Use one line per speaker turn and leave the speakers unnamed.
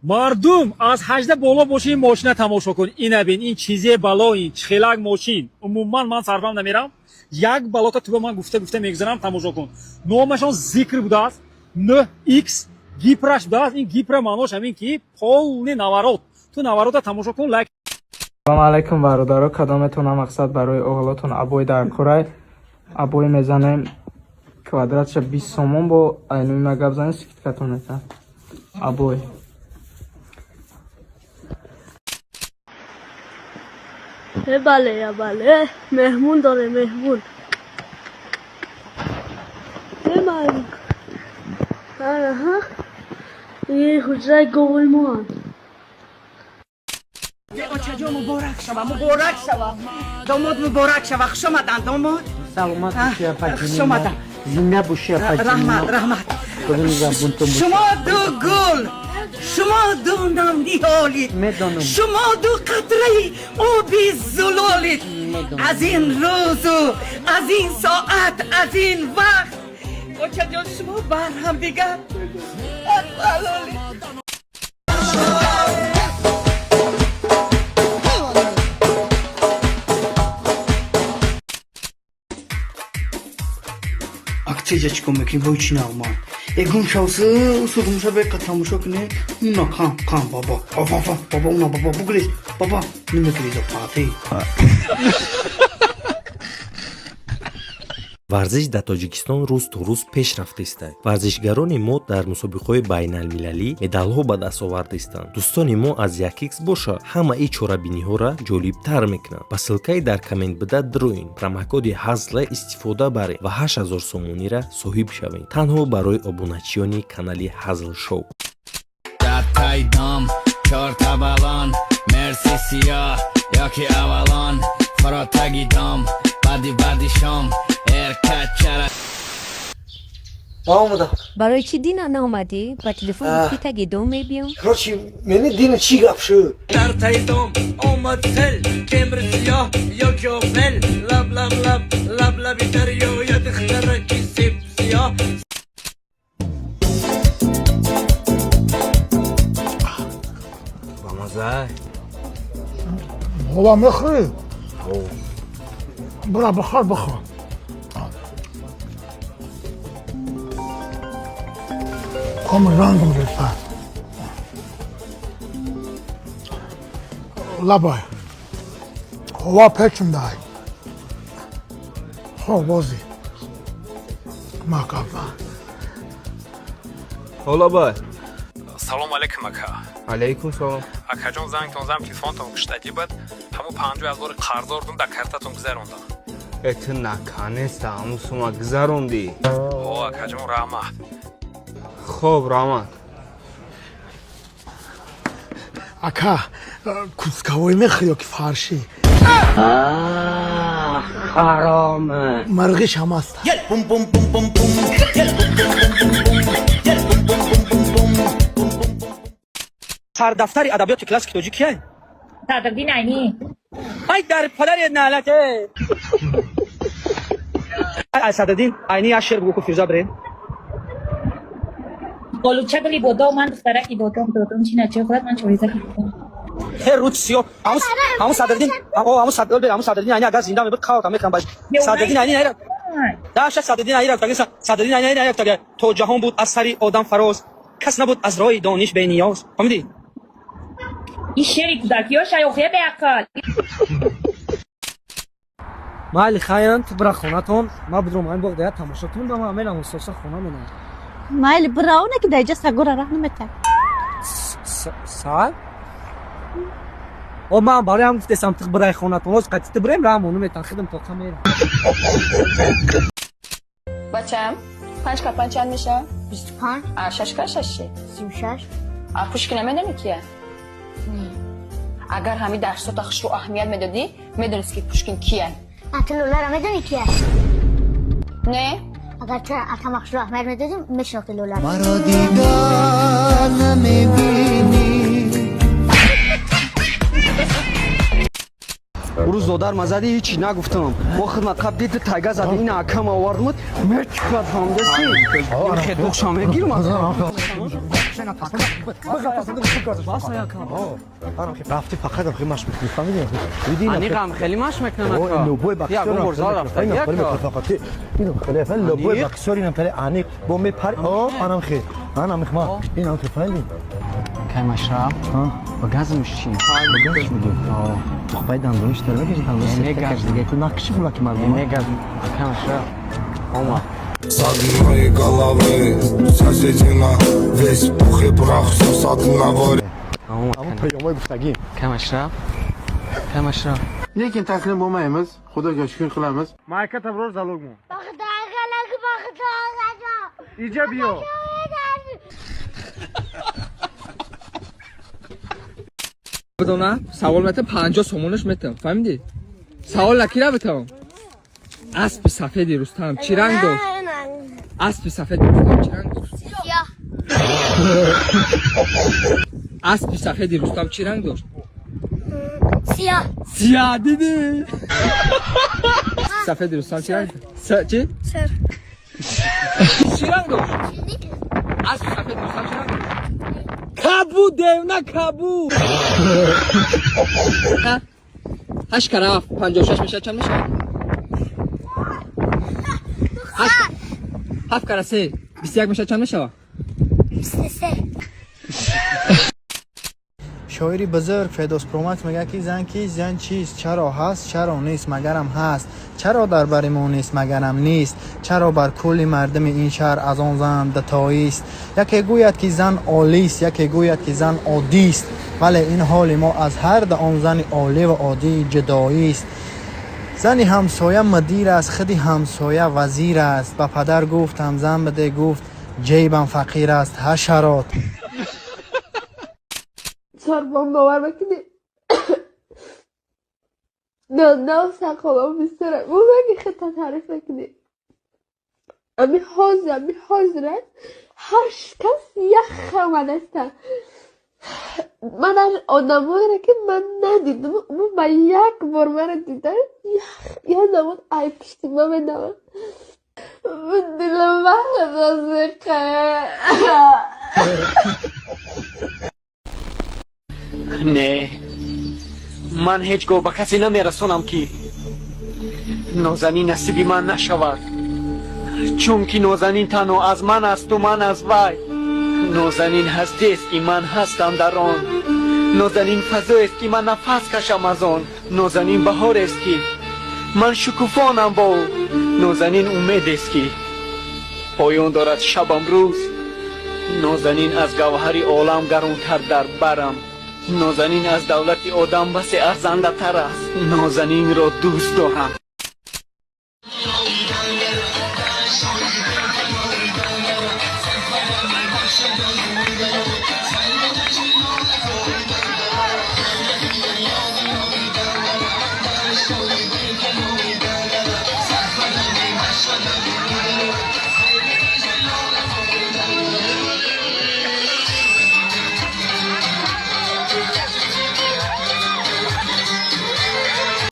Мардум, аз 18 боло боши, ин мошина тамошо кун. Ина бин, ин чизе бало, ин чихелак мошин. Умуман ман сарфам намерам. Як балота туба ман гуфта гуфта мегузарам, тамошо кун. Номашон Зикр будааст. 9X гипрош будааст. Ин гипра маънош ҳамин ки полный наворот. Ту наворота тамошо кун, лайк.
Салом алайкум, бародаро. Кадометона мақсад барои оғлотон обои дар курай, обои мезанем, квадратша 20 сомон. Бо айнуи гап занем, скидкатон метам обои.
Бале, бале, меҳмон дорем, меҳмон. Э, аҳа, ин ҳуҷраи говои моанд.
Очаҷон, муборак шава, муборак шава, домод, муборак шава. Хуш омадан, домод.
Саломат боши, апаҷони.
Хуш омадан.
Зинда боши, апаҷони.
Раҳмат, раҳмат. Шумо ду гул, шумо ду намниҳолид.
Медонам.
Шумо ду қатраи оби зулолид. Аз ин рӯзу аз ин соат, аз ин вақт, очаҷон, шумо бар ҳамдигар ҳалолид.
Акция чикор мекунӣ? Бо чи нағма эгон шавсы усугумша бека тамошо кунӣ. Уна кам кам, баба, афафа, баба, уна, баба, бугриз, баба, намегриза пати.
Варзиш дар Тоҷикистон рӯз то рӯз пеш рафтаистад. Варзишгарони мо дар мусобиқаҳои байналмилалӣ медалҳо ба даст овардаистанд. Дӯстони мо аз 1X боша, ҳамаи чорабиниҳоро ҷолибтар мекунанд. Ба ссылкаи дар коммент буда дроин, промокоди ҳазла истифода баред ва 8000 сомониро соҳиб шавед, танҳо барои обуначиёни канали Ҳазл Шоу.
Дар тайдом чорта балон, мерси сиёҳ ёки авалон, фаротаги дом, баъди баъди шом эркачара.
Омадам.
Барои чӣ дина наомадӣ? Ба телефон гуфтӣ, таги дом мебиём.
Короче, мени дина чӣ гап шуд?
Дар тайдом омад сел, кемри сиёҳ ёки опел, лаб лаб лаб лаб лаби дарёя, духтараки сиб сиёҳ.
Бамазай.
Баба, мехӯрӣ? Бира, бихӯр, бихӯр. Ком рангам рефа. Лабай. Ҳова печундай. Хо, бози. Макафа.
Ҳолабай.
Салом алейкум, ака.
Алейкум салом.
Акаҷон, зангтон зам, телефонтон куштагӣ буд. Ҳамун 50 000 қарздор дум, дар картатон гузарондам.
Э, ту наконец-то ҳамун сума гузарондӣ?
Ҳо, акаҷон, раҳмат.
Хоб, раҳмат.
Ака, кускавой мехӯрӣ ё ки фарши?
Ҳаром.
Марғиш ҳам аст.
Пум пум пум пум пум, пум пум пум пум пум.
Сардафтари адабиёти классики тоҷик кия?
Садриддин Айнӣ.
Ай, дар падари налате! Ай, Садриддин Айнӣ як шеър бугӯ ку, Фирӯза, бирем.
Олуча гули бодом, ман духтараки додом, додом чи начо хӯрад, ман чоризаки додом.
Ҳе, руд сиё, ҳамун Садриддин, ҳамун Садриддин, ҳамун Садриддин Айнӣ агар зинда мебуд, қавта мекунам ба Садриддин Айнӣ. Айра даша, Садриддин Айнӣ рафтаги, Садриддин Айнӣ рафтаги. То ҷаҳон буд аз сари одам фароз, кас набуд аз роҳи дониш бениёз. Фаҳмидӣ?
Ин шеъри кӯдакиё шаёхия, беақл.
Майли, хаян, ту бира хонатон, ма бидром айн боғ дая тамошо кунам, ба ма мерам соса хона менам.
Майли, бирауна ки даиҷа сагора раҳ намета.
Саг? О, ман барои ҳам гуфтесам, ту бирай хонатон, ҳоз қати ту бирем, раҳмону метан, хидм тоқа мерам.
Бачам, панҷ ка панҷ чанд мешавад?
25.
А шаш ка шаш чи?
36.
А Пушкина медонӣ кия? Агар ҳами дарсота хушрӯ аҳамият медодӣ, медонист, ки Пушкин кия.
А ту Лоларо медонӣ кия?
Не.
Агар ту акама хушрӯ аҳамият медодӣ, мешинохти Лоларо.
Маро дигар намебинӣ.
Рӯз додар ма зади, ҳичи нагуфтам. Бо хидмат қаб дид, тайга зади, ина акам овардмуд, мечкад, фаҳмидаси? Хедбоқша мегирм.
Рафти фақат ам хеле машқ мекунӣ, фаҳмидӣ? Диди?
Аниқам хеле машқ мекунам, ака.
Любой
Ягон бор зал рафта,
боксёр
яка.
Инам хеле, фаҳмидӣ? Любой боксёр инам хеле аниқ бо мепари. О, анам хел. Анам хма. Инам хел, фаҳмидӣ?
Кай Машраб? Ба газмш чӣ?
Ба газш мегӣ? Тухбаи дандониш тар мекаши, дандониш
Мегаз.
Дига ту накиши пулаки мардум.
Мегаз. Кай Машраб? Омад.
С одной головы соседина. Весь пух и прах, все с одного.
Ҳамон приёмои гуфтагӣ.
Кай Машраб? Кай Машраб?
Lekin taslim bo'lmaymiz, Xudoga shukr qilamiz.
Майка таброр залог мон. Иҷа биё.
Бидона савол метам, 50 сомонаш метам, фаҳмидӣ? Савол накира битавам. Аспи сафеди Рустам чӣ ранг дошт? Аспи сафеди Рустам чӣ ранг дошт?
Сиёҳ.
Аспи сафеди Рустам чӣ ранг дошт?
Сиёҳ.
Сиёҳ, дидӣ? Сафеди Рустам чӣ ранг дошт? Чӣ?
Сер.
Чӣ ранг дошт? Аспи сафеди Рустам чӣ ранг дошт? Кабуд, девна, кабуд. Ҳашт кара ҳафт 56 мешавад, чанд мешавад? Ҳафт кара се 21 мешавад, чанд мешавад?
23.
Шоири бузург Федос Промакс мегӯяд, ки зан кист, зан чист, чаро ҳаст, чаро нест, магарам ҳаст, чаро дар бари мо нест, магарам нест, чаро бар кулли мардуми ин шаҳр аз он зан дутоист. Яке гӯяд, ки зан олист, яке гӯяд, ки зан оддист, вале ин ҳоли мо аз ҳар ду он зани олӣ ва оддӣ ҷудоист. Зани ҳамсоя мудир аст, худи ҳамсоя вазир аст. Ба падар гуфтам, зан биде, гуфт, ҷейбам фақир аст. Ҳашарот.
Чорбон, бовар мекунӣ, нав сақолам бисёра мумаги худта таъриф мекунӣ. Ами ҳозир, ами ҳозира ҳашт кас яха омадаста. Ман одамоеро, ки ман надидам, ба як бор маро дидан, як намуд ай пишти ма медаванд. Дилам вахт.
Не, ман ҳеҷ гоҳ ба касе намерасонам, ки Нозанин насиби ман нашавад, чунки Нозанин танҳо аз ман асту ман аз вай. Нозанин ҳастиест, ки ман ҳастам дар он. Нозанин фазоест, ки ман нафас кашам аз он. Нозанин баҳорест, ки ман шукуфонам бо ӯ. Нозанин умедест, ки поён дорад шабам рӯз. Нозанин аз гавҳари олам гаронтар дар барам. Нозанин аз давлати одам басе арзандатар аст. Нозанинро дӯст дорам.